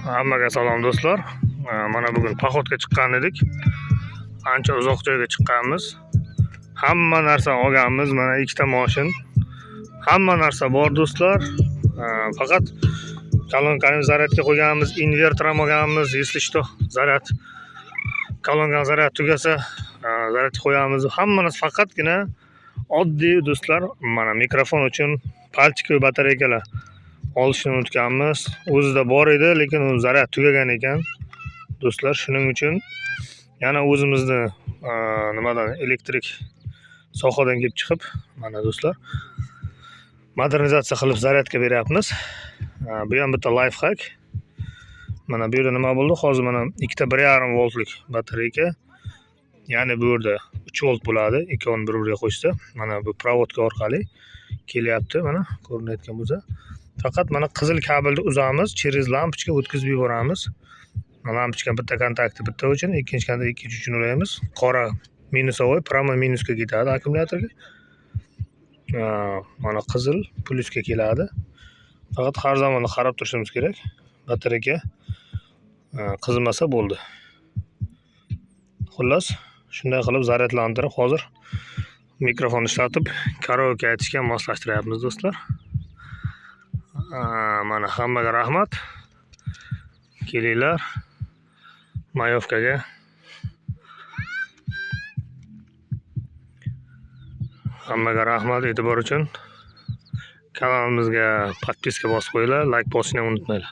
Hammaga salom do'stlar. Mana bugun походga chiqqan edik. Ancha uzoq joyga chiqqanmiz. Hamma narsa olganmiz. Mana ikkita mashin. Hamma narsa bor do'stlar. Faqat kolonkani zaryadga qo'yganmiz, invertor ham olganmiz. Если что, zaryad kolonkani zaryad tugasa, zaryadga qo'yamiz. Hamma narsa faqatgina oddiy do'stlar, mana mikrofon uchun пальчиковый batareykalar olishni unutganmiz. O'zida bor edi, lekin u zaryad tugagan ekan. Do'stlar, shuning uchun yana o'zimizni nimadan elektrik sohadan kelib chiqib, mana do'stlar, modernizatsiya qilib zaryadka beryapmiz. Bu ham bitta лайфхак. Mana bu yerda nima bo'ldi? Hozir mana ikkita 1,5 voltlik batareyka. Ya'ni bu yerda 3 volt bo'ladi, ikkovini bir-biriga qo'shsa. Mana bu проводка orqali kelyapti, mana ko'rinayotgan bo'lsa. Faqat mana qizil kabelni uzamiz, через lampochka o'tkazib yuboramiz. Lampochka bitta kontakti bitta uchun, ikkinchi kontakt ikkinchi uchun ulaymiz. Qora минусовой прямо minusga ketadi akkumulyatorga. Mana qizil plyusga keladi. Faqat har zamon qarab turishimiz kerak. Batareyka qizimasa bo'ldi. Xullas, shunday qilib zaryadlantirib, hozir mikrofon ishlatib, karaoke aytishga moslashtiryapmiz do'stlar. Mana hammaga rahmat. Kelinglar Mayovkaga. Hammaga rahmat e'tibor uchun. Kanalimizga подписка bosib qo'yinglar, like bosishni unutmanglar.